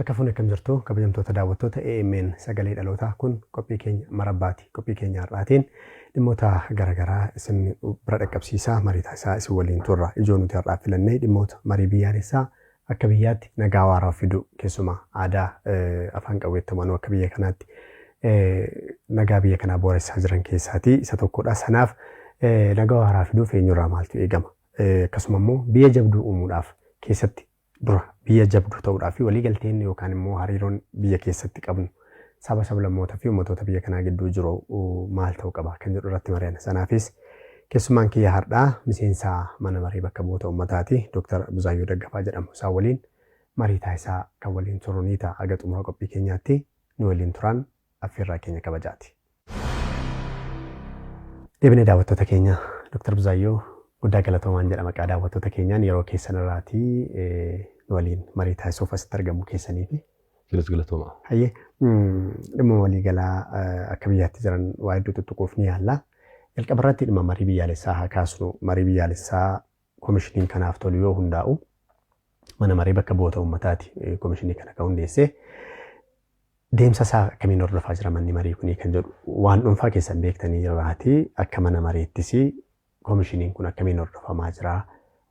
Harka fuune, akkam jirtu, kabajamtoota daawwattoota AMN Sagalee Dhalootaa? Kun qophii keenya Marabbaati. Qophii keenya har'aatiin dhimmoota garaagaraa isin bira dhaqqabsiisaa, marii taasisaa isin waliin turra. Ijoo nuti har'aaf filannee dhimmoota marii biyyaalessaa akka biyyaatti nagaa waaraa fidu, keessumaa aadaa afaan qawweetti amanuu akka biyya kanaatti nagaa biyya kanaa booressaa jiran keessaatii isa tokkodha. Sanaaf nagaa waaraa fiduuf eenyurraa maaltu eegama? Akkasuma immoo biyya jabduu uumuudhaaf keessatti dura biyya jabduu ta'uudhaaf fi waliigalteen yookaan immoo hariiroon biyya keessatti qabnu saba, sablammootaa fi uummattoota biyya kanaa gidduu jiru maal ta'uu qaba kan jedhu irratti mari'anna. Sanaafis keessummaan kiyya har'aa miseensa mana marii bakka bu'oota uummataati. Dooktar Buzaayyoo Daggafaa jedhamu. Isaan waliin marii taasisaa kan waliin turu ni ta'a. Haga xumura qophii keenyaatti nu waliin turan affeerraa keenya kabajaati. Deebinee, daawwattoota keenya. Dooktar Buzaayyoo, guddaa galatoomaan jedha maqaa daawwattoota keenyaan yeroo keessan irraatii nu waliin marii taasisuuf asitti argamuu keessaniifi. Isinis galatooma. Hayyee, dhimma waliigalaa akka biyyaatti jiran waa hedduu tuttuquuf ni yaalla. Jalqaba irratti dhimma marii biyyaalessaa haa kaasnu. Marii biyyaalessaa koomishiniin kanaaf tolu yoo hundaa'u, mana maree bakka bu'oota uummataati koomishinii kana kan hundeesse. Deemsa isaa akkamiin hordofaa jira manni marii kunii kan jedhu, waan dhuunfaa keessan beektanii irraati, akka mana mareettis koomishiniin kun akkamiin hordofamaa jira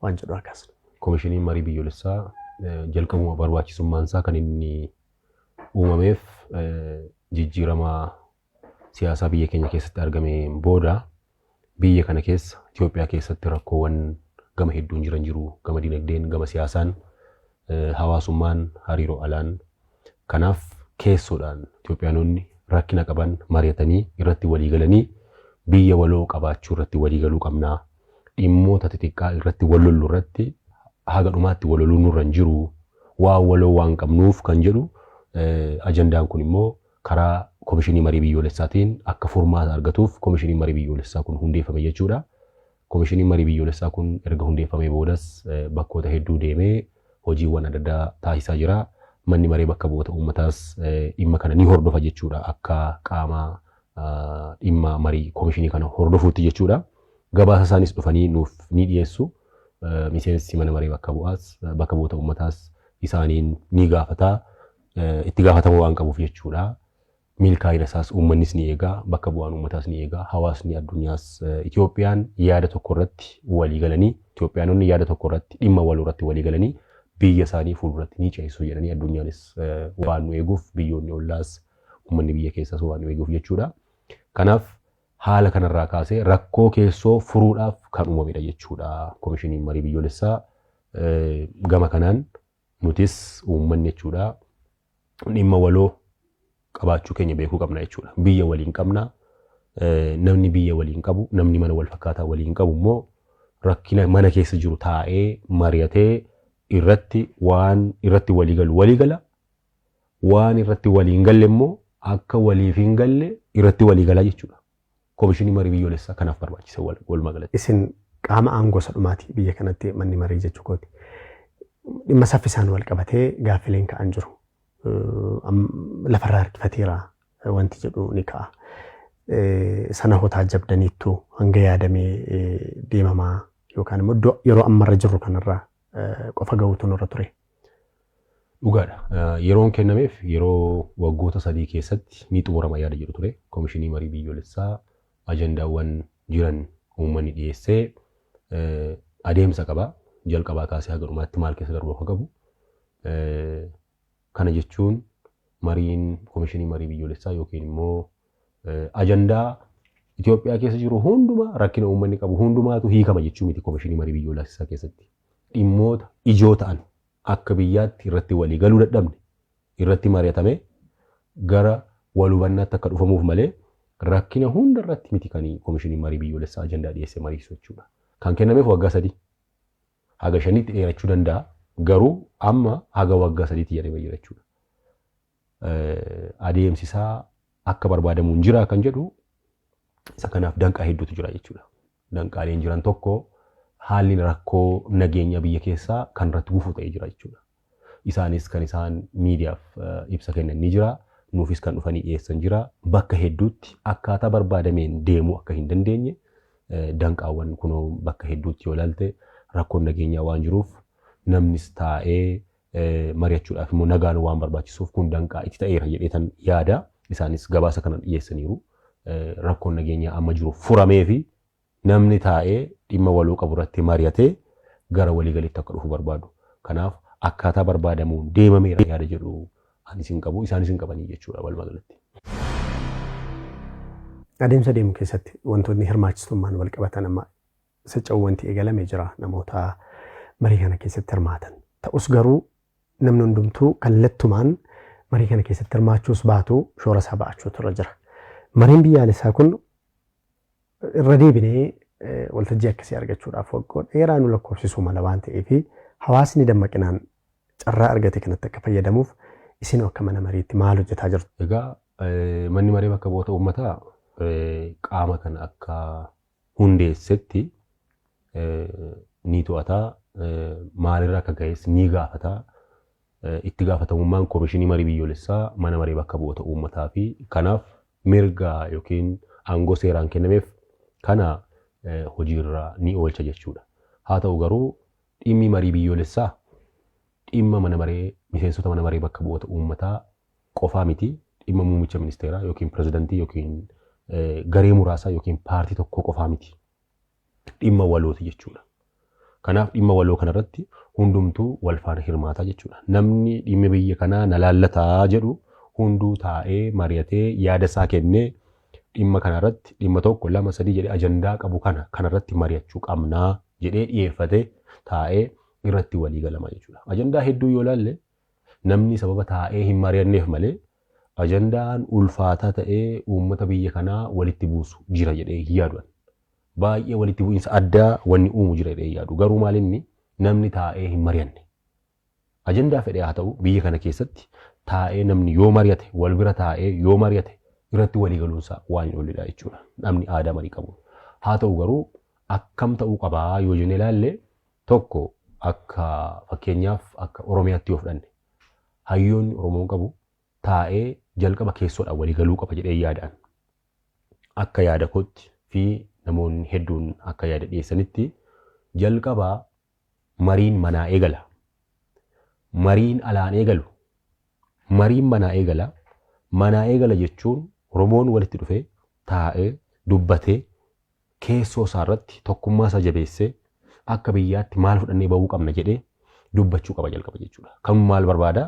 waan jedhu akkas. Koomishiniin marii biyyoolessaa jalqabuma barbaachisummaan isaa kan inni uumameef jijjiirama siyaasaa biyya keenya keessatti argameen booda biyya kana keessa, Itoophiyaa keessatti rakkoowwan gama hedduun jiran jiru. Gama dinagdeen, gama siyaasaan, hawaasummaan, hariiroo alaan. Kanaaf keessoodhaan Itoophiyaanonni rakkina qaban mari'atanii irratti walii galanii biyya waloo qabaachuu irratti walii galuu qabnaa. Dhimmoota xixiqqaa irratti wal lollu irratti haga dhumaatti wal loluun nurra hin jiru. Waan waloo waan qabnuuf kan jedhu, ajandaan kun immoo karaa Komishinii Marii Biyyoolessaatiin akka furmaata argatuuf Komishiniin Marii Biyyoolessaa kun hundeeffame jechuudha. Komishiniin Marii Biyyoolessaa kun erga hundeeffamee boodas bakkoota hedduu deemee hojiiwwan adda addaa taasisaa jira. Manni maree bakka bu'oota uummataas dhimma kana ni hordofa jechuudha, akka qaama dhimma marii komishinii kana hordofuutti jechuudha. Gabaasa isaanis dhufanii nuuf ni dhiyeessu. Miseensi mana maree bakka bu'aas bakka bu'oota uummataas isaaniin ni gaafata. Itti gaafatama waan qabuuf jechuudha. Milkaa'ina isaas uummannis ni eega, bakka bu'aan uummataas ni eega, hawaasni addunyaas Itoophiyaan yaada tokko irratti walii galanii, Itoophiyaanonni yaada tokko irratti, dhimma waloo irratti walii galanii biyya isaanii fuulduratti ni ceesisu jedhanii addunyaanis waan nu eeguuf, biyyoonni ollaas, uummanni biyya keessaas waan nu eeguuf jechuudha. Kanaaf haala kanarraa kaasee rakkoo keessoo furuudhaaf kan uumamedha jechuudha. Komishiniin marii biyyoolessaa gama kanaan nutis uummanni jechuudha dhimma waloo qabaachuu keenya beekuu qabna jechuudha. Biyya waliin qabna. Namni biyya waliin qabu, namni mana wal fakkaataa waliin qabu immoo rakkina mana keessa jiru taa'ee mari'atee irratti waan irratti walii galu walii gala. Waan irratti walii hin galle immoo akka waliif hin galle irratti walii gala jechuudha. Komishinii marii biyyoolessaa kanaaf barbaachisa walumaa galatti. Isin qaama aangoo isa dhumaati biyya kanatti, manni marii jechuu kooti. Dhimma saffisaan wal qabatee gaaffileen ka'an jiru. Lafarraa harkifateera wanti jedhu ni ka'a. Sana hoo taajjabdaniittu, hanga yaadamee deemamaa yookaan immoo iddoo yeroo ammarra jirru kanarraa qofa gahuutu nurra ture? Dhugaadha. Yeroon kennameef yeroo waggoota 3 keessatti ni xumurama yaada jedhu ture. Komishinii marii biyyoolessaa ajandaawwan jiran uummanni dhiyeessee adeemsa qaba. Jalqabaa kaasee haga dhumaatti maal keessa darbuu akka qabu. Kana jechuun mariin komishinii marii biyyoolessaa yookiin immoo ajandaa Itoophiyaa keessa jiru hundumaa, rakkina uummanni qabu hundumaatu hiikama jechuu miti komishinii marii biyyoolessaa keessatti. Dhimmoota ijoo ta'an akka biyyaatti irratti walii galuu dadhabne irratti mari'atamee gara wal hubannaatti akka dhufamuuf malee rakkina hunda irratti miti kan komishiniin marii biyyoolessaa ajandaa dhiyeessee mariisu jechuudha. Kan kennameef waggaa 3, haga 5tti dheerachuu danda'a, garuu amma haga waggaa 3tti jedhamee jira jechuudha. Adeemsi isaa akka barbaadamuun jira kan jedhu, isa kanaaf danqaa hedduutu jira jechuudha. Danqaaleen jiran tokko haalli rakkoo nageenya biyya keessaa kan irratti gufuu ta'ee jira jechuudha. Isaanis kan isaan miidiyaaf ibsa kennan ni jira. Nuufis kan dhufanii dhiyeessan jira. Bakka hedduutti akkaataa barbaadameen deemuu akka hin dandeenye, danqaawwan kunoo bakka hedduutti yoo ilaalte rakkoon nageenyaa waan jiruuf namnis taa'ee Mari'achuudhaaf immoo nagaan waan barbaachisuuf kun danqaa itti ta'eera jedheetan yaada. Isaanis gabaasa kana dhiyeessaniiru. Rakkoon nageenyaa amma jiru furamee fi namni taa'ee dhimma waloo qabu irratti mari'atee gara waliigalitti akka dhufu barbaadu. Kanaaf akkaataa barbaadamuun deemameera yaada jedhu anis hin qabu, isaanis hin qabanii jechuudha walumaa galatti. Adeemsa deemu keessatti wantoonni hirmaachistummaan wal qabatan amma socho'uu wanti eegalame jira namoota marii kana keessatti hirmaatan. Ta'us garuu namni hundumtuu kallattumaan marii kana keessatti hirmaachuus baatu shoora isaa ba'achuutu irra jira. Mariin biyyaalessaa kun irra deebinee waltajjii akkasii argachuudhaaf waggoota dheeraa nu lakkoofsisuu mala waan ta'eef, hawaasni dammaqinaan carraa argate kanatti akka fayyadamuuf isin akka mana mariitti maal hojjetaa jirtu? Egaa, manni maree bakka bu'oota uummataa qaama kana akka hundeessetti ni to'ataa, maalirra akka ga'es ni gaafataa. Itti gaafatamummaan koomishinii marii biyyoolessaa mana maree bakka bu'oota uummataa fi kanaaf mirga yookiin aangoo seeraan kennameef kana hojiirra ni oolcha jechuudha. Haa ta'u garuu, dhimmi marii biyyoolessaa dhimma mana maree miseensota mana maree bakka bu'oota uummataa qofaa miti, dhimma muummicha ministeeraa yookiin pirezidantii yookiin garee muraasaa yookiin paartii tokko qofaa miti. Dhimma walooti jechuudha. Kanaaf dhimma waloo kanarratti hundumtuu wal faana hirmaataa jechuudha. Namni dhimmi biyya kanaa na laallataa jedhu hunduu taa'ee mari'atee yaada isaa kennee, dhimma kanarratti dhimma tokko, lama, sadii jedhee ajandaa qabu kana kanarratti mari'achuu qabnaa jedhee dhiyeeffatee taa'ee irratti walii galama jechuudha. Ajandaa hedduu yoo ilaalle, namni sababa taa'ee hin mari'anneef malee ajandaan ulfaataa ta'ee uummata biyya kanaa walitti buusu jira jedhee hin yaadu. Baay'ee walitti bu'iinsa addaa wanni uumu jira jedhee hin yaadu. Garuu maal, inni namni taa'ee hin mari'anne. Ajandaa fedhee haa ta'u, biyya kana keessatti taa'ee namni yoo mari'ate, wal bira taa'ee yoo mari'ate, irratti walii galuunsaa waan hin oollidha jechuudha. Namni aadaa marii qabu. Haa ta'u garuu, akkam ta'uu qabaa yoo jennee ilaalle, tokko akka fakkeenyaaf akka Oromiyaatti yoo fudhanne, hayyoonni Oromoon qabu taa'ee jalqaba keessoodhaan walii galuu qaba jedhee yaadaan. Akka yaada kootti fi namoonni hedduun akka yaada dhiyeessanitti, jalqaba mariin manaa eegala. Mariin alaan eegalu. Mariin manaa eegala. Manaa eegala jechuun Oromoon walitti dhufee taa'ee dubbatee keessoo isaa irratti tokkummaa isaa jabeessee, akka biyyaatti maal fudhannee bahuu qabna jedhee dubbachuu qaba jalqaba jechuudha. Kan maal barbaada?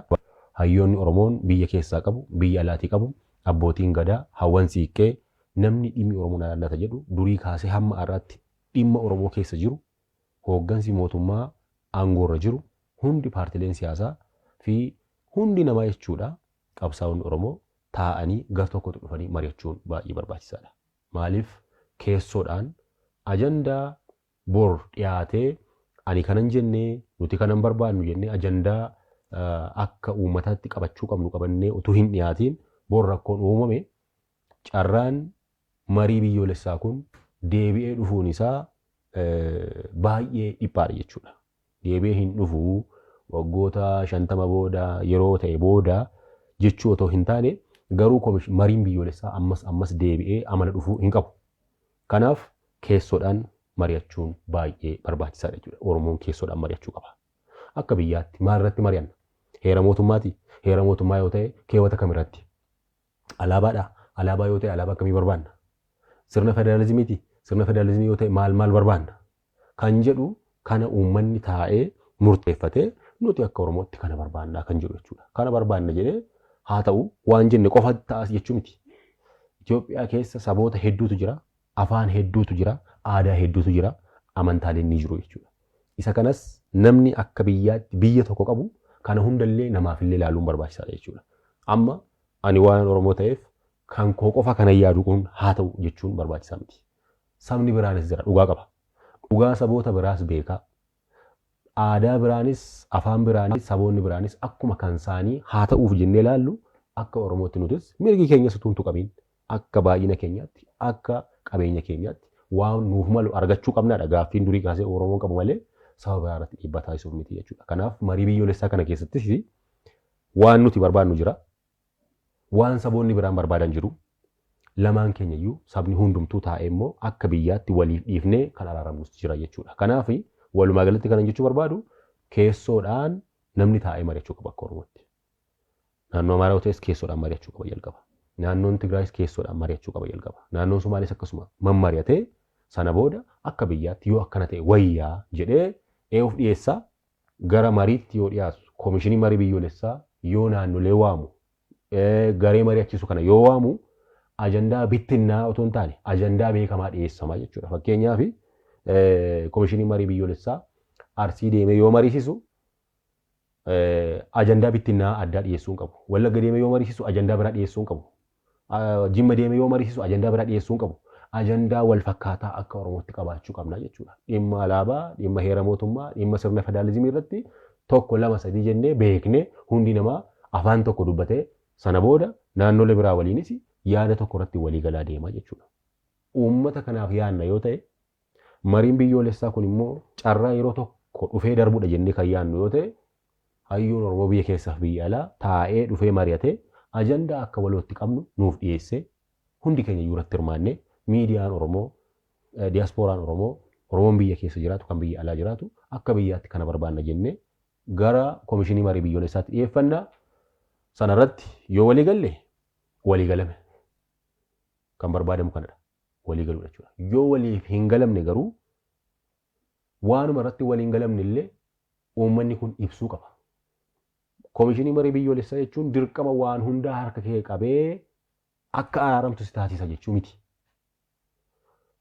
Hayyoonni Oromoon biyya keessaa qabu, biyya alaatii qabu, abbootiin gadaa, hawwan siiqqee, namni dhimmi Oromoo na laallata jedhu durii kaasee hamma har'aatti dhimma Oromoo keessa jiru, hooggansi mootummaa aangoorra jiru, hundi paartileen siyaasaa fi hundi namaa jechuudha, qabsaa'onni Oromoo taa'anii gar tokkotti dhufanii mari'achuun baay'ee barbaachisaadha. Maaliif, keessoodhaan ajandaa bor dhiyaatee ani kanan jennee, nuti kanan barbaadnu jennee ajandaa akka uummataatti qabachuu qabnu qabannee utuu hin dhiyaatiin bor rakkoon uumame, carraan marii biyyoolessaa kun deebi'ee dhufuun isaa baay'ee dhiphaadha jechuudha. Deebi'ee hin dhufu, waggoota 50 booda yeroo ta'e booda jechuu otoo hin taane, garuu mariin biyyoolessaa ammas ammas deebi'ee amala dhufuu hin qabu. Kanaaf keessoodhaan mari'achuun baay'ee barbaachisaadha jechuudha. Oromoon keessoodhaan mari'achuu qaba. Akka biyyaatti maal irratti mari'anna? Heera mootummaati? Heera mootummaa yoo ta'e keewwata kamirratti? Alaabaadha? Alaabaa yoo ta'e alaabaa akkamii barbaanna? Sirna federaalizimiiti? Sirna federaalizimii yoo ta'e maal maal barbaanna? Kan jedhu kana uummanni taa'ee murteeffatee, nuti akka Oromootti kana barbaannaa kan jedhu jechuudha. Kana barbaanna jedhee haa ta'u waan jenne qofa ta'as jechuu miti. Itoophiyaa keessa saboota hedduutu jira, afaan hedduutu jira, aadaa hedduutu jira, amantaaleen ni jiru jechuudha. Isa kanas namni akka biyyaatti biyya tokko qabu kana hundallee namaafillee ilaaluun barbaachisaadha jechuudha. Amma ani waan Oromoo ta'eef kan koo qofa kana yaadu kun haa ta'u jechuun barbaachisaa miti. Sabni biraanis jira, dhugaa qaba. Dhugaa saboota biraas beekaa. Aadaa biraanis, afaan biraanis, saboonni biraanis akkuma kan isaanii haa ta'uuf jennee ilaallu, akka Oromootti nutis mirgi keenyas utuu hin tuqamiin, akka baay'ina keenyaatti, akka qabeenya keenyaatti waan nuuf malu argachuu qabnaadha gaaffiin durii kaasee Oromoon qabu malee saba biraa irratti dhiibbaa taasisuuf miti jechuudha. Kanaaf marii biyyoolessaa kana keessattis waan nuti barbaadnu jira. Waan saboonni biraan barbaadan jiru. Lamaan keenya iyyuu, sabni hundumtuu taa'ee immoo akka biyyaatti waliif dhiifnee kan araaramnus jira jechuudha. Kanaaf walumaa galatti kanan jechuu barbaadu, keessoodhaan Namni taa'ee mari'achuu qaba akka Oromootti. Naannoo Amaaraa yoo ta'es keessoodhaan mari'achuu qaba jalqaba. Naannoon Tigraayis keessoodhaan mari'achuu qaba jalqaba. Naannoon Somaalees akkasuma mammari'atee sana booda akka biyyaatti yoo akkana ta'e wayyaa jedhee ee'uuf dhiyeessaa gara mariitti yoo dhiyaatu koomishinii marii biyyoolessaa yoo naannolee waamu garee mari'achiisu kana yoo waamu ajandaa bittinnaa otoo hin taane ajandaa beekamaa dhiyeessamaa jechuudha. Fakkeenyaaf koomishinii marii biyyoolessaa Arsii deemee yoo mariisisu ajandaa bittinnaa addaa dhiyeessuu hin qabu. Wallagga deemee yoo mariisisu ajandaa biraa dhiyeessuu hin qabu. Jimma deemee yoo mariisisu ajandaa biraa dhiyeessuu hin qabu. Ajandaa wal fakkaataa akka Oromootti qabaachuu qabna jechuudha. Dhimma alaabaa, dhimma heera mootummaa, dhimma sirna federaalizimii irratti 1 2 3 jennee beeknee hundi namaa afaan tokko dubbatee sana booda naannolee biraa waliinis yaada tokko irratti walii galaa deema jechuudha. Uummata kanaaf yaadna yoo ta'e mariin biyyoolessaa kun immoo carraa yeroo tokko dhufee darbudha jennee kan yaadnu yoo ta'e hayyuun Oromoo biyya keessaaf biyya alaa taa'ee dhufee mari'atee ajandaa akka walootti qabnu nuuf dhiyeessee hundi keenya iyyuu irratti hirmaannee miidiyaan Oromoo, diyaaspooraan Oromoo, Oromoon biyya keessa jiraatu kan biyya alaa jiraatu akka biyyaatti kana barbaanna jennee gara koomishinii marii biyyoolessaatti dhiyeeffanna. Sanarratti yoo walii galle walii galame. Kan barbaadamu kanadha. Walii galuudha jechuudha. Yoo waliif hin galamne garuu waanuma irratti walii hin galamne illee uummanni kun ibsuu qaba. Koomishinii marii biyyoolessaa jechuun dirqama waan hundaa harka kee qabee akka araaramtu si taasisa jechuu miti.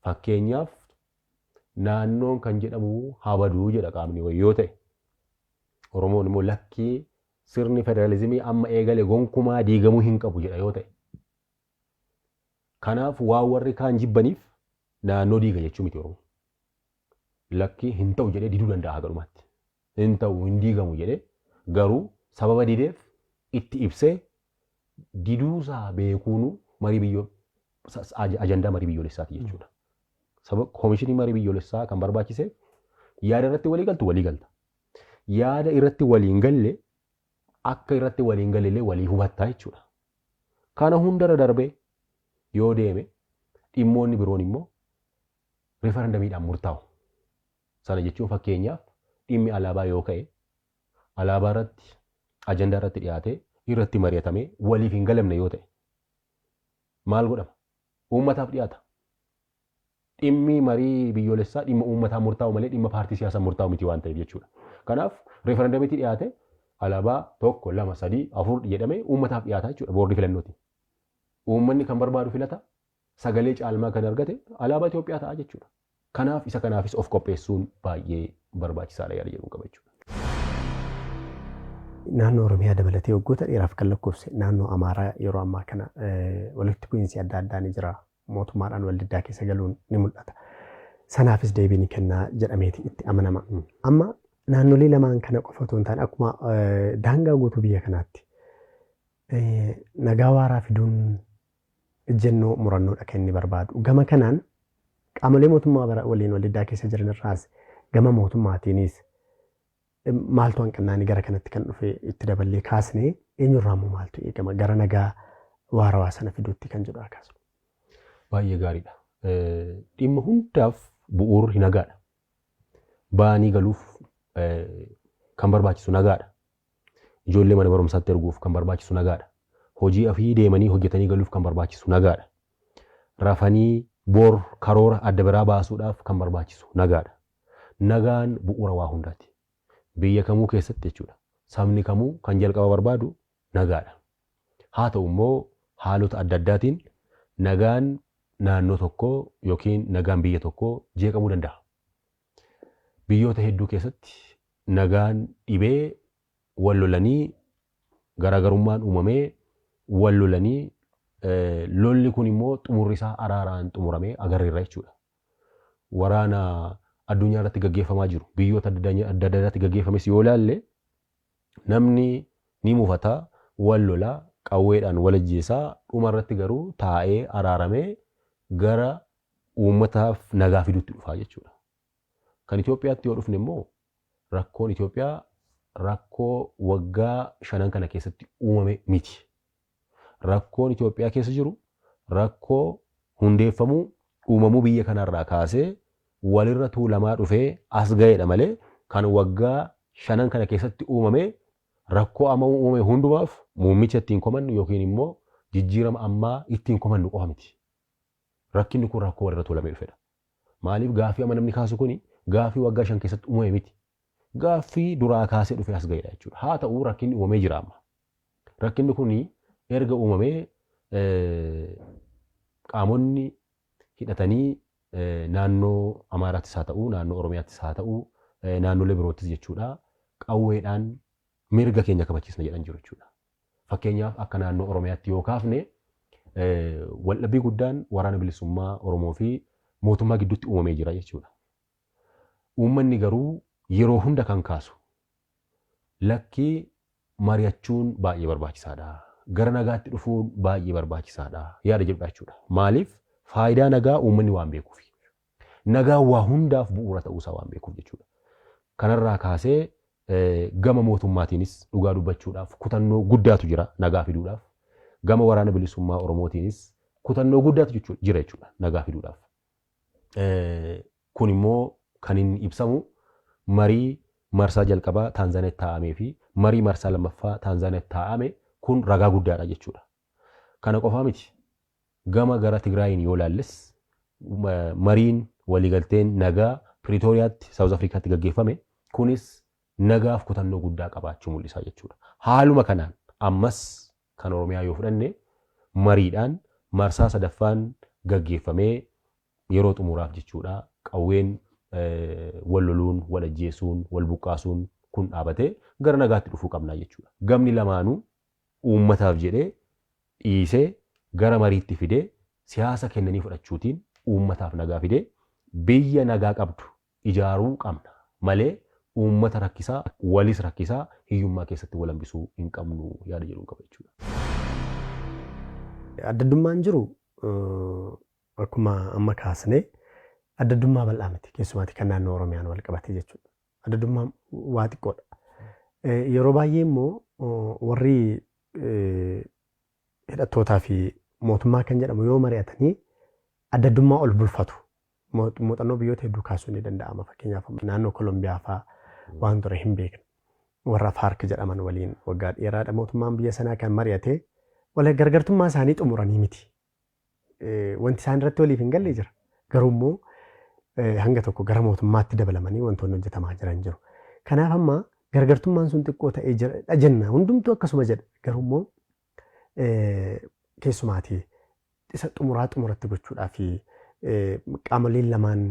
Fakkeenyaaf naannoon kan jedhamu haa baduu jedha qaamni wayii yoo ta'e Oromoon immoo lakkii sirni federaalizimii amma eegale gonkumaa diigamuu hin qabu jedha yoo ta'e. Kanaaf waan warri kaan jibbaniif naannoo diiga jechuu miti Oromoon. Lakkii hin ta'u jedhee diduu danda'a haga dhumaatti. Hin ta'u hin diigamu jedhee garuu sababa dideef itti ibsee diduusaa beekuunu marii biyyoo ajandaa marii biyyoolessaati jechuudha. Sababa koomishinii marii biyyoolessaa kan barbaachiseef yaada irratti walii galtu walii galta. Yaada irratti walii hin galle akka irratti walii hin galle illee walii hubattaa jechuudha. Kana hundarra darbee yoo deeme dhimmoonni biroon immoo rifarandamiidhaan murtaa'u. Sana jechuun fakkeenyaaf dhimmi alaabaa yoo ka'e alaabaa irratti ajandaa irratti dhiyaatee irratti mari'atamee waliif hin galamne yoo ta'e maal godhama? Uummataaf dhiyaata. Dhimmi marii biyyoolessaa dhimma uummataa murtaa'u malee dhimma paartii siyaasaa murtaa'u miti waan ta'eef jechuudha. Kanaaf referendamiitti dhiyaate alaabaa 1, 2, 3, 4 jedhamee uummataaf dhiyaata jechuudha boordii filannooti. Uummanni kan barbaadu filata sagalee caalmaa kan argate alaabaa Itoophiyaa ta'a jechuudha. Kanaaf isa kanaafis of qopheessuun baay'ee barbaachisaadha yaada jedhuun qaba jechuudha. Naannoo Oromiyaa dabalatee waggoota dheeraaf kan lakkoofse naannoo Amaaraa yeroo ammaa kana walitti bu'iinsi adda addaa ni jira. Mootummaadhaan wal diddaa keessa galuun ni mul'ata. Sanaafis deebii ni kenna jedhameeti itti amanama. Amma naannolee lamaan kana qofa otoo hin taane akkuma daangaa guutuu biyya kanaatti nagaa waaraa fiduun ejjennoo murannoodha kan inni barbaadu. Gama kanaan qaamolee mootummaa waliin wal diddaa keessa jiran irraas gama mootummaatiinis maaltu hanqinnaani gara kanatti kan dhufe itti daballee kaasnee eenyurraa immoo maaltu eegama gara nagaa waarawaa sana fiduutti kan jedhu haa kaasnu. Baay'ee gaariidha. Dhimma hundaaf bu'uurri nagaadha. Ba'anii galuuf kan barbaachisu nagaadha. Ijoollee mana barumsaatti erguuf kan barbaachisu nagaadha. Hojii ofii deemanii hojjetanii galuuf kan barbaachisu nagaadha. Rafanii bor karoora adda biraa baasuudhaaf kan barbaachisu nagaadha. Nagaan bu'uura waa hundaati. Biyya kamuu keessatti jechuudha. Sabni kamuu kan jalqaba barbaadu nagaadha. Haa ta'u immoo haalota adda addaatiin nagaan naannoo tokkoo yookiin nagaan biyya tokkoo jeeqamuu danda'a. Biyyoota hedduu keessatti nagaan dhibee wal lolanii garaagarummaan uumamee wal lolanii lolli kun immoo xumurri isaa araaraan xumuramee agarreerra jechuudha. Waraana addunyaa irratti gaggeeffamaa jiru biyyoota adda adda irratti gaggeeffames yoo ilaalle namni ni mufata, wal lola, qawweedhaan wal ajjeesaa dhuma irratti garuu taa'ee araaramee gara uummataaf nagaa fiduutti dhufaa jechuudha. Kan Itoophiyaatti yoo dhufne immoo rakkoon Itoophiyaa rakkoo waggaa shanan kana keessatti uumame miti. Rakkoon Itoophiyaa keessa jiru rakkoo hundeeffamuu uumamuu biyya kanarraa kaasee walirra tuulamaa dhufee as ga'eedha malee kan waggaa shanan kana keessatti uumame Rakkoo amma uumame hundumaaf muummicha ittiin komannu yookiin immoo jijjiirama ammaa ittiin komannu qofa miti. Rakkinni kun rakkoo walirra tuulamee dhufedha. Maaliif gaaffii amma namni kaasu kuni gaaffii waggaa 5 keessatti uumame miti. Gaaffii duraa kaasee dhufee as ga'edha jechuudha. Haa ta'u rakkinni uumamee jira amma. Rakkinni kuni erga uumamee qaamonni hidhatanii naannoo Amaaraattis haa ta'u, naannoo Oromiyaattis haa ta'u, naannolee biroottis jechuudha qawweedhaan mirga keenya kabachiisna jedhan jiru jechuudha. Fakkeenyaaf akka naannoo Oromiyaatti yoo kaafne waldhabbii guddaan waraana bilisummaa Oromoo fi mootummaa gidduutti uumamee jira jechuudha. Uummanni garuu yeroo hunda kan kaasu lakkii mari'achuun baay'ee barbaachisaadha. Gara nagaatti dhufuun baay'ee barbaachisaadha yaada jedhudha jechuudha. Maaliif faayidaa nagaa uummanni waan beekuuf. Nagaan waa hundaaf bu'uura ta'uusaa waan beekuuf jechuudha. Kanarraa kaasee gama mootummaatiinis dhugaa dubbachuudhaaf kutannoo guddaatu jira nagaa fiduudhaaf. Gama waraana bilisummaa Oromootiinis kutannoo guddaatu jira jechuudha nagaa fiduudhaaf. Kun immoo kan inni ibsamu marii marsaa jalqabaa Taanzaaniyaatti taa'amee fi marii marsaa lammaffaa Taanzaaniyaatti taa'ame kun ragaa guddaadha jechuudha. Kana qofaa miti. Gama gara Tigraayiin yoo ilaalles mariin waliigalteen nagaa Piriitooriyaatti Saawuz Afrikaatti gaggeeffame kunis nagaaf kutannoo guddaa qabaachuu mul'isa jechuudha. Haaluma kanaan ammas kan Oromiyaa yoo fudhanne mariidhaan marsaa sadaffaan gaggeeffamee yeroo xumuraaf jechuudha qawween wal loluun, wal ajjeesuun, wal buqqaasuun kun dhaabatee gara nagaatti dhufuu qabna jechuudha. Gamni lamaanuu uummataaf jedhee dhiisee gara mariitti fidee siyaasa kennanii fudhachuutiin uummataaf nagaa fidee biyya nagaa qabdu ijaaruu qabna malee uummata rakkisaa, walis rakkisaa hiyyummaa keessatti wal hambisuu hin qabnu yaada jedhuun qaba jechuudha. Addaddummaan jiru akkuma amma kaasne addaddummaa bal'aa miti keessumaatti kan naannoo Oromiyaan wal qabate jechuudha. Addaddummaan waa xiqqoodha. Yeroo baay'ee immoo warri hidhattootaa fi mootummaa kan jedhamu yoo mari'atanii addaddummaa ol bulfatu. Muuxannoo biyyoota hedduu kaasuun ni danda'ama. Fakkeenyaaf naannoo Kolombiyaa fa'aa waan ture hin beekne. Warra Faark jedhaman waliin waggaa dheeraadha mootummaan biyya sanaa kan mari'ate wal gargartummaa isaanii xumuranii miti. Wanti isaan irratti waliif hin galle jira. Garuu immoo hanga tokko gara mootummaatti dabalamanii wantoonni hojjetamaa jiran jiru. Kanaaf amma gargartummaan sun xiqqoo ta'ee jira jenna. Hundumtuu akkasuma jedha. Garuu immoo keessumaatii isa xumuraa xumuratti gochuudhaa fi qaamoleen lamaan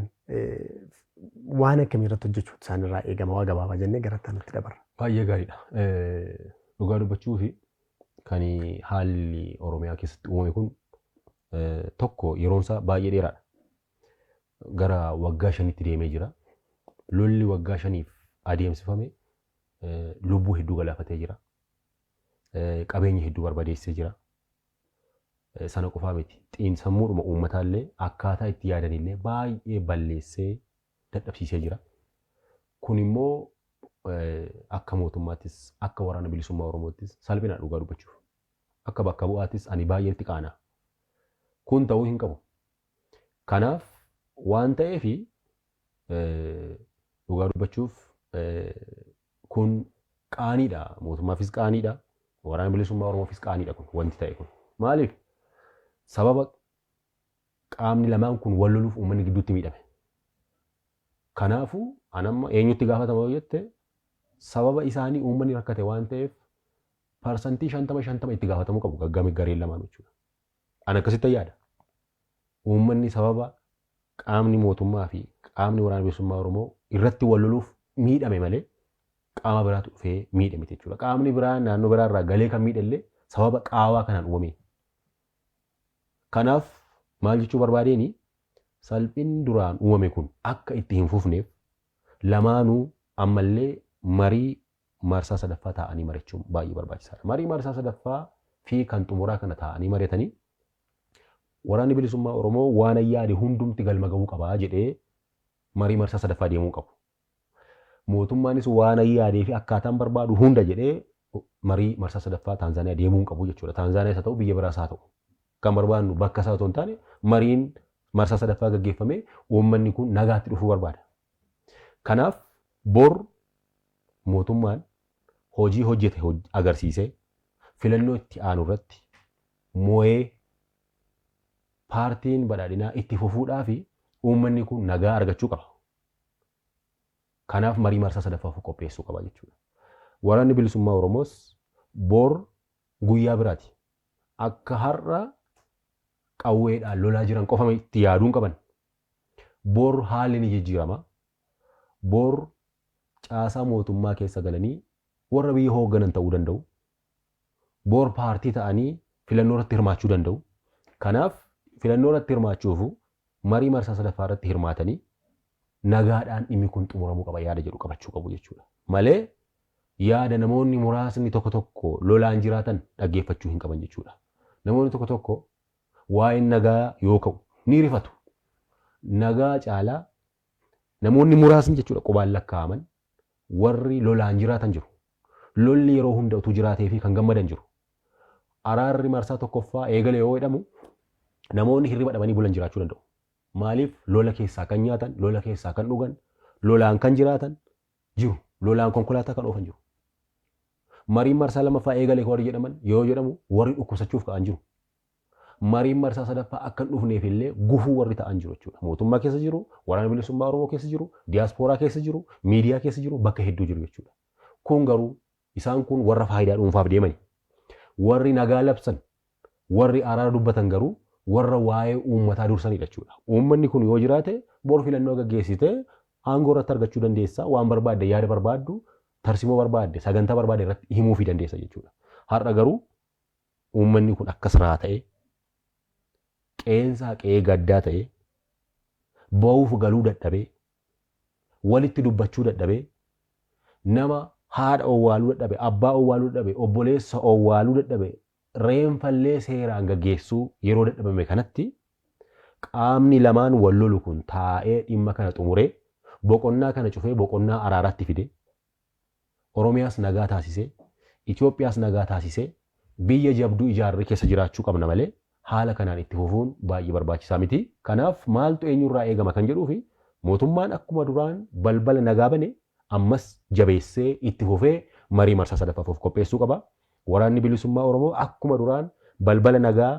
waan akkamii irratti hojjechuutu isaan irraa eegama waa gabaabaa jennee gara itti aanutti dabarra. Baay'ee gaariidha. Dhugaa dubbachuu fi kan haalli Oromiyaa keessatti uumame kun tokko yeroon isaa baay'ee dheeraadha. Gara waggaa 5tti deemee jira. Lolli waggaa 5f adeemsifame lubbuu hedduu galaafatee jira. Qabeenya hedduu barbadeessee jira. Sana qofaa miti. Xiinsammuudhuma uummataallee akkaataa itti yaadanillee baay'ee balleessee dadhabsiisee jira. Kun immoo akka mootummaattis akka waraana bilisummaa Oromoottis salphina dhugaa dubbachuuf. Akka bakka bu'aattis ani baay'ee itti qaana. Kun ta'uu hin qabu. Kanaaf waan ta'eefi dhugaa dubbachuuf kun qaaniidha. Mootummaafis qaaniidha. Waraana bilisummaa Oromoofis qaaniidha kun wanti ta'e kun. Maaliif? Sababa qaamni lamaan kun wal loluuf uummanni gidduutti miidhame. Kanaafuu anamma eenyutti gaafatama yoo jette sababa isaanii uummanni rakkate waan ta'eef parsantii 50 50 itti gaafatamuu qabu gaggame gareen lamaan jechuudha. An akkasitti yaada. Uummanni sababa qaamni mootummaa fi qaamni waraana bilisummaa Oromoo irratti wal loluuf miidhame malee qaama biraatu dhufee miidhe miti jechuudha. Qaamni biraa naannoo biraa irraa galee kan miidhe illee sababa qaawaa kanaan uumame. Kanaaf maal jechuu barbaadeeni salphinni duraan uumame kun akka itti hin fufneef lamaanuu ammallee marii marsaa sadaffaa taa'anii mari'achuun baay'ee barbaachisaadha. Marii marsaa sadaffaa fi kan xumuraa kana taa'anii mari'atanii waraanni bilisummaa Oromoo waan yaade hundumti galma gahuu qabaa jedhee marii marsaa sadaffaa deemuu qabu. Mootummaanis waan yaadee fi akkaataan barbaadu hunda jedhee marii marsaa sadaffaa Taanzaaniyaa deemuu qabu jechuudha. Taanzaaniyaas haa ta'u biyya biraas haa ta'u. Kan barbaadnu bakka isaa otoo hin taane mariin marsaa sadaffaa gaggeeffamee uummanni kun nagaatti dhufuu barbaada. Kanaaf bor mootummaan hojii hojjete agarsiisee filannoo itti aanu irratti moo'ee paartiin badhaadhinaa itti fufuudhaa fi uummanni kun nagaa argachuu qaba. Kanaaf marii marsaa sadaffaaf qopheessuu qaba jechuudha. Waraanni bilisummaa Oromoos bor guyyaa biraati. Akka har'a qawweedhaan lolaa jiran qofa itti yaaduun qaban. Bor haalli ni jijjiirama. Bor caasaa mootummaa keessa galanii warra biyya hoogganan ta'uu danda'u. Bor paartii ta'anii filannoo irratti hirmaachuu danda'u. Kanaaf filannoo irratti hirmaachuuf marii marsaa sadaffaa irratti hirmaatanii nagaadhaan dhimmi kun xumuramuu qaba yaada jedhu qabachuu qabu jechuudha. Malee yaada namoonni muraasni tokko tokko lolaan jiraatan dhaggeeffachuu hin qaban jechuudha. Namoonni tokko tokko waa'een nagaa yoo ka'u ni rifatu. Nagaa caalaa namoonni muraasni jechuudha qubaan lakkaa'aman warri lolaan jiraatan jiru. Lolli yeroo hunda utuu jiraatee fi kan gammadan jiru. Araarri marsaa tokkoffaa eegale yoo jedhamu namoonni hirriba dhabanii bulan jiraachuu danda'u. Maaliif lola keessaa kan nyaatan, lola keessaa kan dhugan, lolaan kan jiraatan jiru. Lolaan konkolaataa kan oofan jiru. Mariin marsaa lammaffaa eegale warri jedhaman yoo jedhamu warri dhukkubsachuuf ka'an jiru. Mariin marsaa sadaffaa akka hin dhufneef illee gufuu warri ta'an jiru jechuudha. Mootummaa keessa jiru, waraana bilisummaa Oromoo keessa jiru, diyaaspooraa keessa jiru, miidiyaa keessa jiru, bakka hedduu jiru jechuudha. Kun garuu isaan kun warra faayidaa dhuunfaaf deemani. Warri nagaa labsan, warri araara dubbatan garuu warra waa'ee uummataa dursanidha jechuudha. Uummanni kun yoo jiraate bor filannoo gaggeessitee aangoo irratti argachuu dandeessa, waan barbaadde, yaada barbaaddu, tarsimoo barbaadde, sagantaa barbaadde irratti himuufii dandeessa jechuudha. Har'a garuu uummanni kun akkas raa ta'e, qeensaa qe'ee gaddaa ta'e, ba'uuf galuu dadhabee, walitti dubbachuu dadhabee, nama haadha owwaaluu dadhabe, abbaa owwaaluu dadhabe, obboleessa owwaaluu dadhabe, reenfallee seeraan gaggeessuu yeroo dadhabame kanatti qaamni lamaan wal lolu kun taa'ee dhimma kana xumuree boqonnaa kana cufee boqonnaa araaraatti fide Oromiyaas nagaa taasisee Itoophiyaas nagaa taasisee biyya jabduu ijaarree keessa jiraachuu qabna malee haala kanaan itti fufuun baay'ee barbaachisaa miti. Kanaaf maaltu eenyurraa eegama kan jedhuu fi mootummaan akkuma duraan balbala nagaa bane ammas jabeessee itti fufee marii marsaa sadaffaaf of qopheessuu qaba. Waraanni bilisummaa Oromoo akkuma duraan balbala nagaa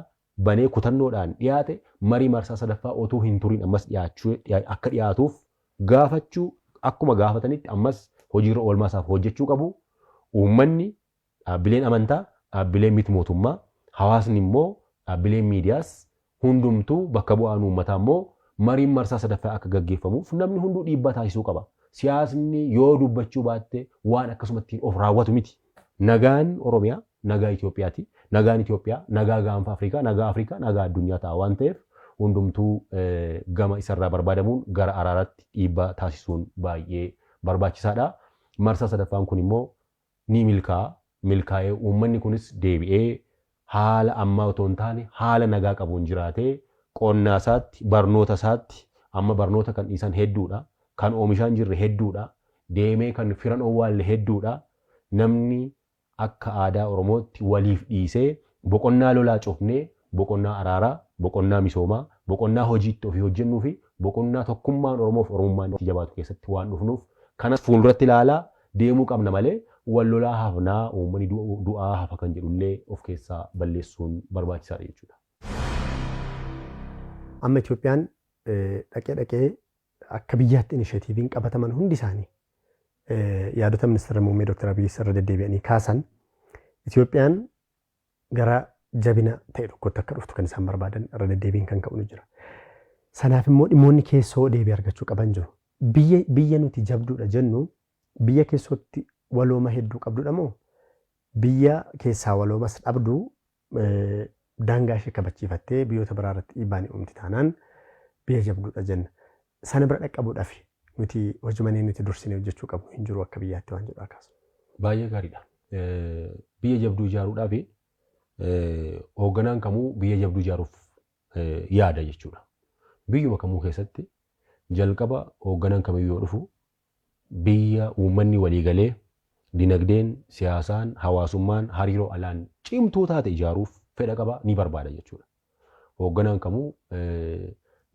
banee kutannoodhaan dhiyaate marii marsaa sadaffaa otuu hin turin ammas dhiyaachuu akka dhiyaatuuf gaafachuu akkuma gaafatanitti ammas hojiirra oolmaa isaaf hojjechuu qabu. Uummanni, dhaabbileen amantaa, dhaabbileen miti mootummaa, hawaasni immoo dhaabbileen miidiyaas hundumtuu bakka bu'aan uummataa immoo mariin marsaa sadaffaa akka gaggeeffamuuf namni hunduu dhiibbaa taasisuu qaba. Siyaasni yoo dubbachuu baatte waan akkasumatti of raawwatu miti. Nagaan Oromiyaa nagaa Itoophiyaati. Nagaan Itoophiyaa nagaa gaanfa Afrikaa, nagaa Afrikaa, nagaa addunyaa ta'a waan ta'eef hundumtuu gama isarraa barbaadamuun gara araaraatti dhiibbaa taasisuun baay'ee barbaachisaadha. Marsaa sadaffaan kun immoo ni milkaa'a. Milkaa'ee uummanni kunis deebi'ee haala ammaa otoo hin taane haala nagaa qabuun jiraatee qonnaa isaatti, barnoota isaatti, amma barnoota kan dhiisan hedduudha. Kan oomishaa hin jirre hedduudha. Deemee kan firan owwaalle hedduudha. Namni akka aadaa Oromootti waliif dhiisee boqonnaa lolaa cufnee boqonnaa araaraa, boqonnaa misoomaa, boqonnaa hojiitti ofii hojjennuu fi boqonnaa tokkummaan Oromoof Oromummaan itti jabaatu keessatti waan dhufnuuf kanas fuulduratti ilaalaa deemuu qabna malee wal lolaa hafnaa uummanni du'aa hafa kan jedhullee of keessaa balleessuun barbaachisaadha jechuudha. Amma Itoophiyaan dhaqee dhaqee akka biyyaatti inisheetiiviin qabataman hundi isaanii yaadota ministeera muummee Dr. Abiy irra deddeebi'anii kaasan Itoophiyaan gara jabina ta'e tokkotti akka dhuftu kan isaan barbaadan irra deddeebiin kan ka'u ni jira. Sanaaf immoo dhimmoonni keessoo deebii argachuu qaban jiru. Biyya nuti jabduudha jennu biyya keessootti walooma hedduu qabdudha moo biyya keessaa waloomas dhabdu daangaa ishee kabachiifattee biyyoota biraa irratti dhiibbaa ni uumti taanaan biyya jabduudha jenna. Sana bira dhaqqabuudhaaf nuti hojii nuti dursinee hojjechuu qabnu hin jiru akka biyyaatti waan jedhu akkasuma. Baay'ee gaariidha. Biyya jabduu ijaaruudhaaf hoogganaan kamuu biyya jabduu ijaaruuf yaada jechuudha. Biyyuma kamuu keessatti jalqaba hoogganaan kamiyyuu yoo dhufu biyya uummanni waliigalee dinagdeen, siyaasaan, hawaasummaan, hariiroo alaan cimtuu taate ijaaruuf fedha qaba ni barbaada jechuudha. Hoogganaan kamuu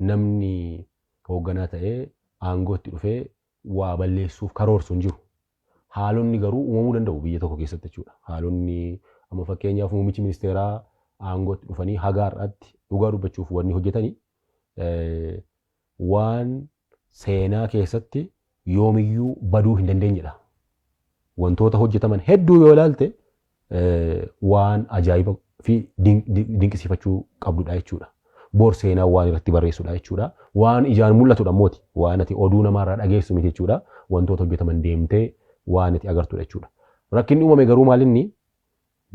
namni hoogganaa ta'ee aangootti dhufee waa balleessuuf karoorsu hin jiru. Haalonni garuu uumamuu danda'u biyya tokko keessatti jechuudha. Haalonni amma fakkeenyaaf muummichi ministeeraa aangootti dhufanii haga har'aatti dhugaa dubbachuuf wanni hojjetanii waan seenaa keessatti yoomiyyuu baduu hin dandeenyedha. Wantoota hojjetaman hedduu yoo ilaalte waan ajaa'iba fi dinqisiifachuu qabdudha jechuudha. Bor seenaa waan irratti barreessudha jechuudha. Waan ijaan mul'atudha mooti. Waan ati oduu namaarraa dhageessu miti jechuudha. Wantoota hojjetaman deemtee waan ati agartudha jechuudha. Rakkinni uumame garuu maalinni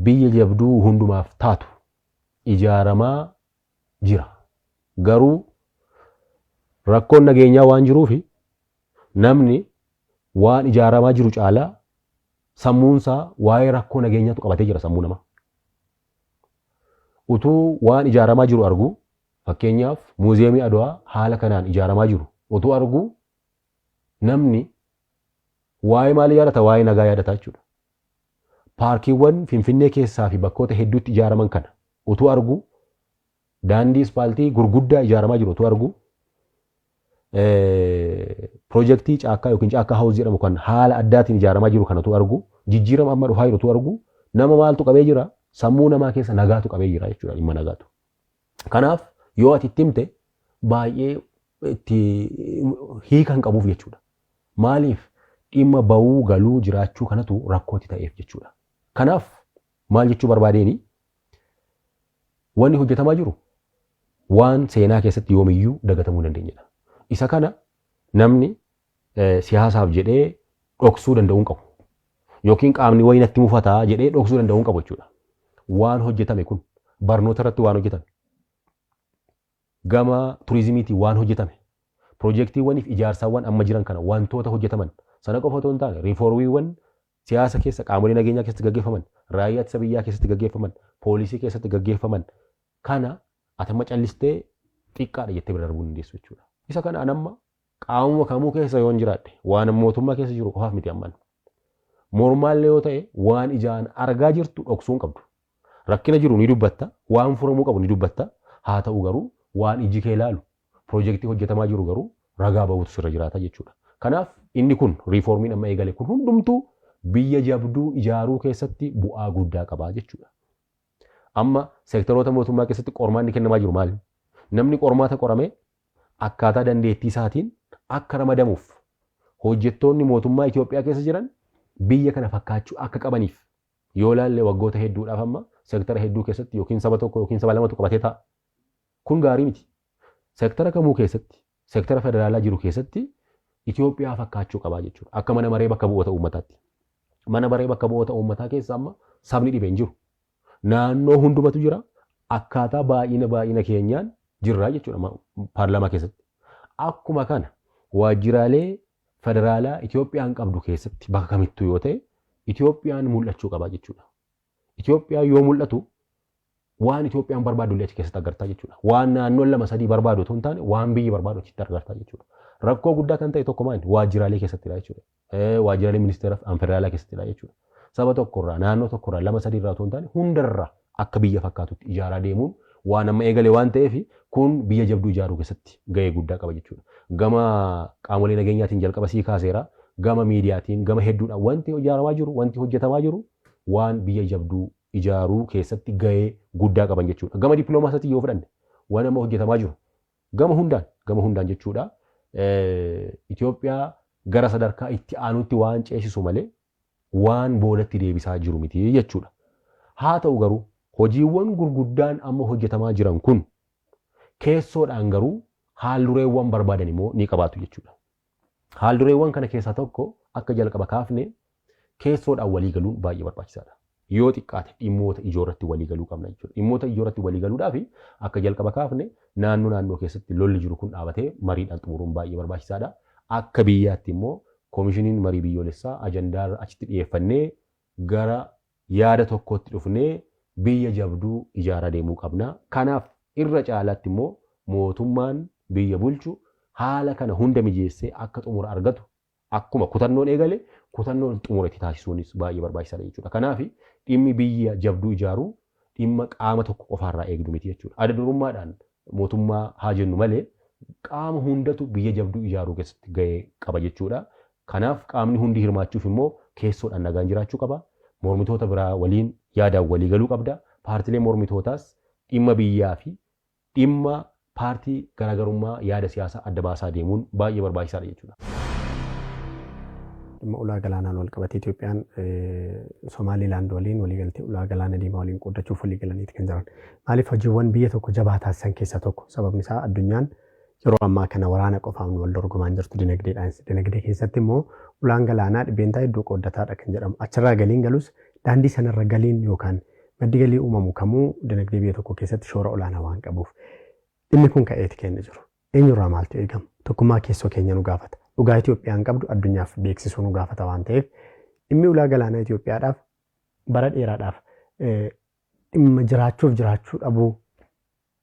biyya jabduu hundumaaf taatu ijaaramaa jira. Garuu rakkoon nageenyaa waan jiruufi namni waan ijaaramaa jiru caalaa sammuunsaa waa'ee rakkoo nageenyaatu qabatee jira sammuu namaa. Utuu waan ijaaramaa jiru argu, fakkeenyaaf muuziyeemii Adwaa haala kanaan ijaaramaa jiru utuu argu, namni waa'ee maalii yaadata? Waa'ee nagaa yaadata jechuudha. Paarkiiwwan Finfinnee keessaa fi bakkoota hedduutti ijaaraman kana utuu argu, daandii ispaaltii gurguddaa ijaaramaa jiru utuu argu, piroojeektii caakkaa yookiin caakkaa haawus jedhamu kan haala addaatiin ijaaramaa jiru kana utuu argu, jijjiirama amma dhufaa jiru utuu argu, nama maaltu qabee jira? Sammuu namaa keessa nagaatu qabee jira jechuudha, dhimma nagaatu. Kanaaf yoo ati itti himte baay'ee itti hiika hin qabuuf jechuudha. Maaliif? Dhimma ba'uu galuu jiraachuu kanatu rakkootti ta'eef jechuudha. Kanaaf maal jechuu barbaadeeni, wanni hojjetamaa jiru waan seenaa keessatti yoomiyyuu dagatamuu hin dandeenyedha. Isa kana namni siyaasaaf jedhee dhoksuu danda'uu hin qabu. Yookiin qaamni wayii natti mufataa jedhee dhoksuu danda'uu hin qabu jechuudha. Waan hojjetame kun barnoota irratti waan hojjetame, gama turizimiitiin waan hojjetame, piroojeektiiwwaniif ijaarsaawwan amma jiran kana wantoota hojjetaman sana qofa otoo hin taane, riifoormiiwwan siyaasa keessa, qaamolee nageenyaa keessatti gaggeeffaman, raayyaa ittisa biyyaa keessatti gaggeeffaman, poolisii keessatti gaggeeffaman kana ati amma callistee xiqqaadha jettee bira darbuu hin dandeessu jechuudha. Isa kana an amma qaamuma kamuu keessa yoon jiraadhe, waan mootummaa keessa jiru qofaaf miti, amman. Mormaallee yoo ta'e waan ijaan argaa jirtu dhoksuu hin qabdu. Rakkina jiru ni dubbatta, waan furamuu qabu ni dubbatta. Haa ta'u garuu waan iji kee ilaalu, piroojeektii hojjetamaa jiru garuu ragaa ba'uutu sirra jiraata jechuudha. Kanaaf inni kun riifoormiin amma eegale kun hundumtuu biyya jabduu ijaaruu keessatti bu'aa guddaa qaba jechuudha. Amma seektaroota mootummaa keessatti qormaanni kennamaa jiru maali? Namni qormaata qoramee akkaataa dandeettii isaatiin akka ramadamuuf, hojjettoonni mootummaa Itoophiyaa keessa jiran biyya kana fakkaachuu akka qabaniif yoo ilaalle, waggoota hedduudhaaf amma seektara hedduu keessatti yookiin saba tokko yookiin saba lamatu qabatee ta'a. Kun gaarii miti. Seektara kamuu keessatti, seektara federaalaa jiru keessatti Itoophiyaa fakkaachuu qabaa jechuudha. Akka mana maree bakka bu'oota uummataatti. Mana maree bakka bu'oota uummataa keessa amma sabni dhibeen jiru. Naannoo hundumatu jira. Akkaataa baay'ina baay'ina keenyaan jirra jechuudha paarlaamaa keessatti. Akkuma kana waajjiraalee federaalaa Itoophiyaan qabdu keessatti bakka kamittuu yoo ta'e Itoophiyaan mul'achuu qaba jechuudha. Itoophiyaan yoo mul'atu waan Itoophiyaan barbaadu illee achi keessatti agartaa jechuudha. Waan naannoon lama sadii barbaadu otoo hin taane waan biyyi barbaadu achitti agartaa jechuudha. Rakkoo guddaa kan ta'e tokko maali? Waajjiraalee keessattidha jechuudha. Waajjiraalee ministeera federaalaa keessattidha jechuudha. Saba tokkorraa, naannoo tokkorraa, lama sadiirraa otoo hin taane hundarraa akka biyya fakkaatutti ijaaraa deemuun waan amma eegale waan ta'eef kun biyya jabduu ijaaruu keessatti gahee guddaa qaba jechuudha. Gama qaamolee nageenyaatiin jalqaba sii kaaseera. Gama miidiyaatiin, gama hedduudhaan wanti ijaaramaa jiru, wanti hojjetamaa jiru waan biyya jabduu ijaaruu keessatti gahee guddaa qaban jechuudha. Gama dippiloomaasiitiin yoo fudhanne waan amma hojjetamaa jiru gama hundaan jechuudha. Itoophiyaa gara sadarkaa itti aanutti waan ceesisu malee waan boodatti deebisaa jiru miti jechuudha. Haa ta'u garuu hojiiwwan gurguddaan amma hojjetamaa jiran kun keessoodhaan garuu haaldureewwan barbaadan immoo ni qabaatu jechuudha. Haaldureewwan kana keessaa tokko akka jalqaba kaafne keessoodhaan walii galuun baay'ee barbaachisaadha. Yoo xiqqaate dhimmoota ijoo irratti walii galuu qabna jechuudha. Dhimmoota ijoo irratti walii galuudhaaf akka jalqaba kaafne naannoo naannoo keessatti lolli jiru kun dhaabatee mariidhaan xumuruun baay'ee barbaachisaadha. Akka biyyaatti immoo koomishiniin marii biyyoolessaa ajandaa achitti dhiyeeffannee gara yaada tokkotti dhufnee biyya jabduu ijaaraa deemuu qabna. Kanaaf irra caalaatti immoo mootummaan biyya bulchu haala kana hunda mijeessee akka xumura argatu akkuma kutannoon eegale kutannoon xumura itti taasisuunis baay'ee barbaachisaadha jechuudha. Kanaaf dhimmi biyya jabduu ijaaruu dhimma qaama tokko qofaarraa eegdu miti jechuudha. Adda durummaadhaan mootummaa haa jennu malee qaama hundatu biyya jabduu ijaaruu keessatti gahee qaba jechuudha. Kanaaf qaamni hundi hirmaachuuf immoo Keessoodhaan nagaan jiraachuu qaba. Mormitoota biraa waliin yaadaan walii galuu qabda. Paartilee mormitootaas dhimma biyyaa fi dhimma paartii garaagarummaa yaada siyaasaa adda baasaa deemuun baay'ee barbaachisaadha jechuudha. Dhimma ulaa galaanaan wal qabatee Itoophiyaan Somaalilaand waliin waliigaltee ulaa galaana diimaa waliin qooddachuuf walii galaniiti kan jiran. Maaliif hojiiwwan biyya tokko jabaa taasisan keessaa tokko sababni isaa addunyaan yeroo ammaa kana waraana qofaan wal dorgomaa jirtu dinagdeedhaan. Dinagdee keessatti immoo ulaan galaanaa dhibbeentaa hedduu qooddataadha kan jedhamu. Achirraa galiin galus daandii sanarra galiin yookaan maddi galii uumamu kamuu dinagdee biyya tokko keessatti shoora olaanaa waan qabuuf. Dhimmi kun ka'eeti kenna jiru. Eenyurraa maaltu eegama? Tokkummaa keessoo keenya nu gaafata. Dhugaa Itoophiyaan qabdu addunyaaf beeksisuu nu gaafata waan ta'eef dhimmi ulaa galaanaa Itoophiyaadhaaf bara dheeraadhaaf dhimma jiraachuuf jiraachuu dhabuu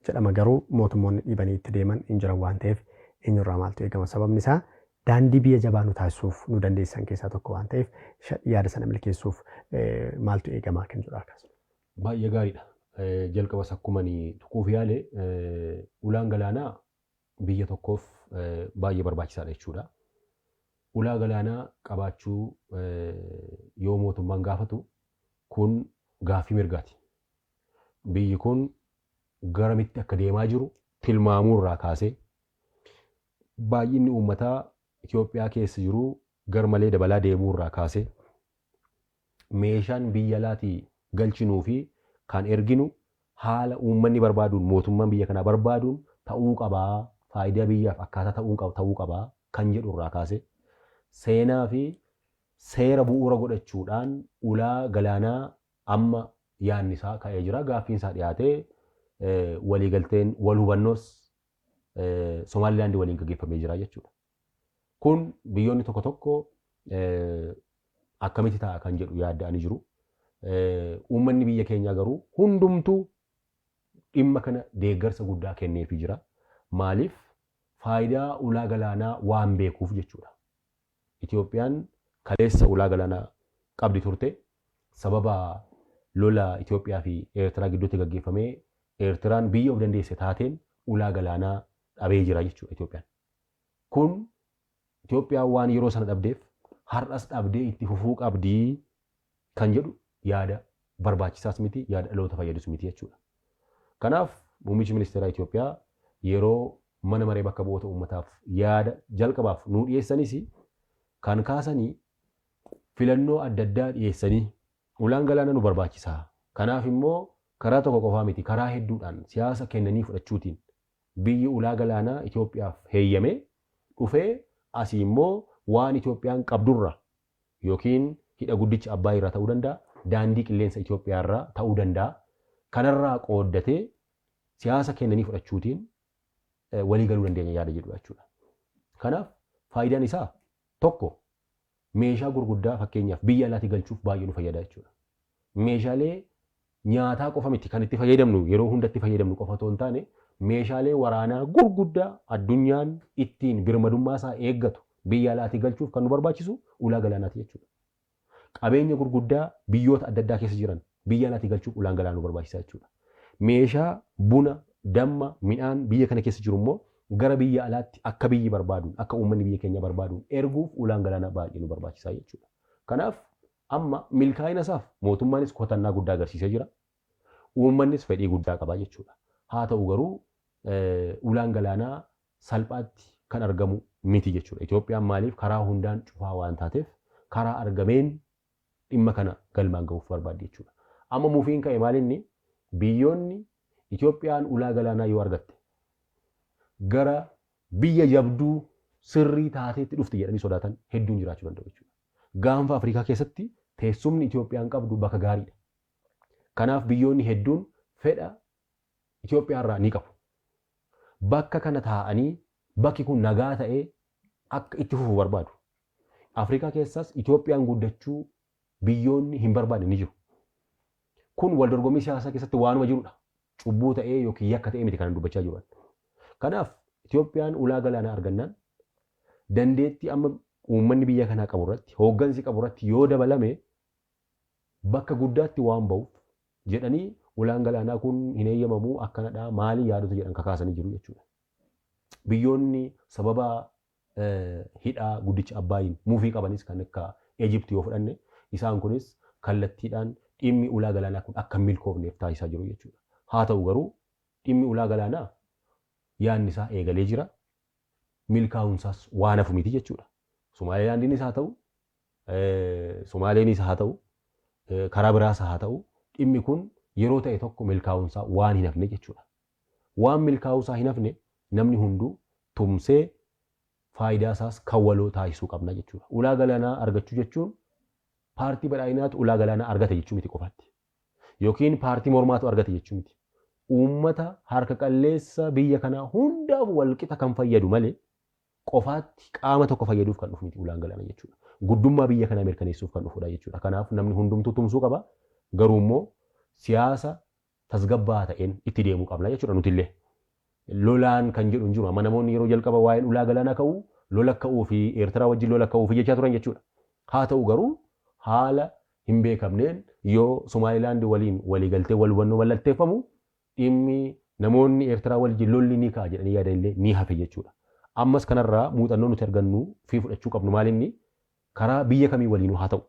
jedhama garuu mootummoonni dhiibanii itti deeman hin jiran waan ta'eef eenyurraa maaltu eegama? Sababni isaa daandii biyya jabaa nu taasisuuf nu dandeessan keessaa tokko waan ta'eef yaada sana milkeessuuf maaltu eegama kan jedhu akkasuma. Baay'ee gaariidha. Jalqabas akkuma tuquuf yaale ulaan galaanaa biyya tokkoof baay'ee barbaachisaadha jechuudha. Ulaa galaanaa qabaachuu yoo mootummaan gaafatu kun gaaffii mirgaati. Biyyi kun garamitti akka deemaa jiru tilmaamuu irraa kaasee baay'inni uummataa Itoophiyaa keessa jiru garmalee dabalaa deemuu irraa kaasee meeshaan biyya alaatii galchinuu fi kan erginu haala uummanni barbaaduun mootummaan biyya kanaa barbaaduun ta'uu qabaa faayidaa biyyaaf akkaataa ta'uu qabaa kan jedhu irraa kaasee seenaa fi seera bu'uura godhachuudhaan ulaa galaanaa amma yaadni isaa ka'ee jira. Gaaffiin isaa dhiyaatee waliigalteen wal hubannoos Somaalilaand waliin gaggeeffamee jira jechuudha. Kun biyyoonni tokko tokko akkamitti ta'a kan jedhu yaadda'anii jiru. Uummanni biyya keenyaa garuu hundumtuu dhimma kana deeggarsa guddaa kenneefii jira. Maaliif faayidaa ulaa galaanaa waan beekuuf jechuudha. Itoophiyaan kaleessa ulaa galaanaa qabdi turte sababa lola Itoophiyaa fi Eertiraa gidduutti gaggeeffamee Eertiraan biyya of dandeesse taateen ulaa galaanaa dhabee jira jechuudha Itoophiyaan. Kun Itoophiyaan waan yeroo sana dhabdeef har'as dhabdee itti fufuu qabdii kan jedhu yaada barbaachisaas miti yaada dhaloota fayyadus miti jechuudha. Kanaaf muummichi ministeeraa Itoophiyaa yeroo mana maree bakka bu'oota uummataaf yaada jalqabaaf nuu dhiyeessanis kan kaasanii filannoo adda addaa dhiyeessanii ulaan galaana nu barbaachisaa. Kanaaf immoo karaa tokko qofaa miti karaa hedduudhaan siyaasa kennanii fudhachuutiin biyyi ulaa galaanaa Itoophiyaaf heeyyame dhufee asii immoo waan Itoophiyaan qabdurra yookiin hidha guddicha Abbaay irraa ta'uu danda'a, daandii qilleensa Itoophiyaa irraa ta'uu danda'a. Kanarraa qooddatee siyaasa kennanii fudhachuutiin walii galuu dandeenya yaada jedhudha jechuudha. Kanaaf faayidaan isaa tokko meeshaa gurguddaa fakkeenyaaf biyya alaatii galchuuf baay'ee nu fayyada jechuudha. Meeshaalee nyaataa qofa miti kan itti fayyadamnu yeroo hundatti fayyadamnu qofa otoo hin taane meeshaalee waraanaa gurguddaa addunyaan ittiin birmadummaa isaa eeggatu biyya alaatii galchuuf kan nu barbaachisu ulaa galaanaati jechuudha. Qabeenya gurguddaa biyyoota adda addaa keessa jiran biyya alaatii galchuuf ulaan galaanaa nu barbaachisa jechuudha. Meeshaa buna, damma, midhaan biyya kana keessa jiru immoo gara biyya alaatti akka biyyi barbaaduun akka uummanni biyya keenya barbaaduun erguuf ulaan galaanaa baay'ee nu barbaachisaa jechuudha. Kanaaf amma milkaa'ina isaaf mootummaanis kotannaa guddaa agarsiisee jira. Uummannis fedhii guddaa qaba jechuudha. Haa ta'u garuu ulaan galaanaa salphaatti kan argamu miti jechuudha. Itoophiyaan maaliif karaa hundaan cufaa waan taateef karaa argameen dhimma kana galmaan gahuuf barbaaddi jechuudha. Amma mufiin ka'e maalinni biyyoonni Itoophiyaan ulaa galaanaa yoo argatte gara biyya jabduu sirrii taateetti dhufti jedhanii sodaatan hedduun jiraachuu danda'u jechuudha. Gaanfa Afrikaa keessatti teessumni Itoophiyaan qabdu bakka gaariidha. Kanaaf biyyoonni hedduun fedha Itoophiyaa irraa ni qabu. Bakka kana taa'anii bakki kun nagaa ta'ee akka itti fufu barbaadu. Afrikaa keessas Itoophiyaan guddachuu biyyoonni hin barbaadne ni jiru. Kun wal dorgommii siyaasaa keessatti waanuma jirudha. Cubbuu ta'ee yookiin yakka ta'ee miti kan dubbachaa jiran. Kanaaf Itoophiyaan ulaa galaanaa argannaan dandeettii amma uummanni biyya kanaa qabu irratti hooggansi qabu irratti yoo dabalame bakka guddaatti waan ba'uuf jedhanii ulaan galaanaa kun hin eeyyamamuu akkanadhaa maalii yaadota jedhan kakaasanii jiru jechuudha. Biyyoonni sababa hidhaa guddicha Abbaayiin muufii qabanis kan akka Ejipti yoo fudhanne isaan kunis kallattiidhaan dhimmi ulaa galaanaa kun akka hin milkoofneef taasisaa jiru jechuudha. Haa ta'u garuu dhimmi ulaa galaanaa yaadni isaa eegalee jira. Milkaa'uunsaas waan hafu miti jechuudha. Somaalilaandiinis haa ta'u, Somaaleenis haa ta'u, karaa biraas haa ta'u dhimmi kun yeroo ta'e tokko milkaa'uunsaa waan hin hafne jechuudha. Waan milkaa'uusaa hin hafne namni hunduu tumsee faayidaa isaas kan waloo taasisuu qabna jechuudha. Ulaa galaanaa argachuu jechuun paartii badhaadhinaatu ulaa galaanaa argate jechuu miti qofaatti. Yookiin paartii mormaatu argate jechuu miti. Uummata harka qalleessa biyya kanaa hundaaf walqixa kan fayyadu malee qofaatti qaama tokko fayyaduuf kan dhufu miti ulaan galaanaa jechuudha. Guddummaa biyya kanaa mirkaneessuuf kan dhufudha jechuudha. Kanaaf namni hundumtuu tumsuu qaba. Garuu immoo siyaasa tasgabbaa'aa ta'een itti deemuu qabna jechuudha nutillee. Lolaan kan jedhu hin jiru. Amma namoonni yeroo jalqaba waa'een ulaa galaanaa ka'u lola ka'uu fi Eertiraa wajjin lola ka'uu fi jechaa turan jechuudha. Haa ta'u garuu haala hin beekamneen yoo Somaalilaand waliin waliigaltee wal hubannoo mallatteeffamu dhimmi namoonni Eertiraa wajjin lolli ni ka'a jedhanii yaadan illee ni hafe jechuudha. Ammas kanarraa muuxannoo nuti argannu fi fudhachuu qabnu maal inni karaa biyya kamii waliinuu haa ta'u.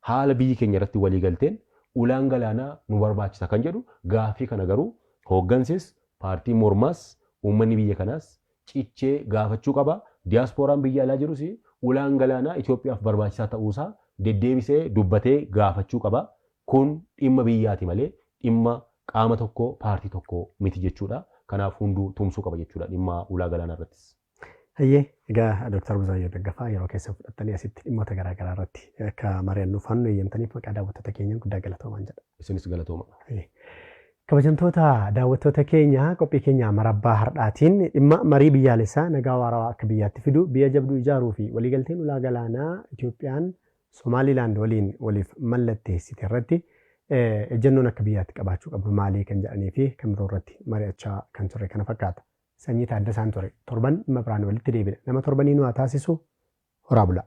Haala biyyi keenya irratti waliigalteen ulaan galaanaa nu barbaachisa kan jedhu gaaffii kana garuu hooggansis paartiin mormaas uummanni biyya kanaas cichee gaafachuu qaba. Diyaaspooraan biyya alaa jirus ulaan galaanaa Itoophiyaaf barbaachisaa ta'uusaa deddeebisee dubbatee gaafachuu qaba. Kun dhimma biyyaati malee dhimma qaama tokko paartii tokko miti jechuudha. Kanaaf hunduu tumsuu qaba jechuudha dhimma ulaa galaanaa irrattis. Hayyee egaa Dooktar Buzaayyoo Daggafaa yeroo keessa fudhattanii asitti dhimmoota garaa garaa irratti akka mari'annuuf waan nu eeyyamtaniif maqaa daawwattoota keenyaan guddaa galatoomaan jedha. Isinis galatooma. Kabajamtoota daawwattoota keenya qophii keenya marabbaa har'aatiin dhimma marii biyyaalessaa nagaa waarawaa akka biyyaatti fidu biyya jabduu ijaaruu fi waliigalteen ulaa galaanaa Itoophiyaan Somaalilaand waliin waliif mallatteessite irratti ejjennoon akka biyyaatti qabaachuu qabnu maalii kan jedhanii fi kan biroo irratti mari'achaa kan turre kana fakkaata. Sanyii Taaddasaan ture. Torban dhimma biraan walitti deebina. Nama torbanii nu haa taasisu. Horaa bulaa.